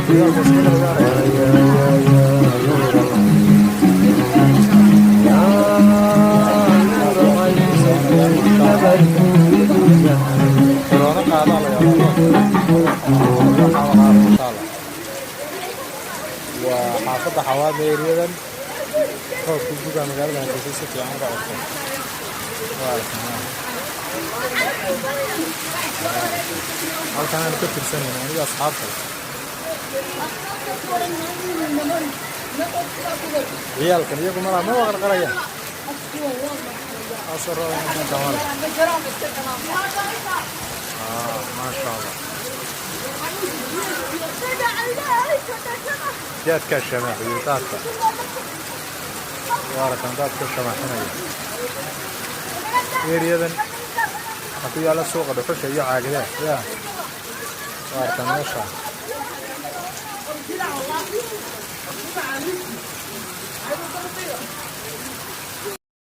Ciyaalka iska ciyaaraya. Corona qaadaa la yaabaa. Waxaa qaada insha Allah. Waa xaafadda Xawaadle eriyadan. Roobka guga magaalada Hargeysa si fiican uga codtay. Waa arkaynaa. Halkan aanu ka tirsanayna aniga asxaabta. Ciyaalkan iyagu malaa ma waqarqarayaan. Asoo roob inta male. Ah, maasha Allah. Daadkaa shamaaxiyey daadka. Waa arkaan daadka shamaaxinaya. Eriyadan waxaa ku yaalla suuqa dhuxusha iyo caagadaha. Yaa. Waa arkaan meesha.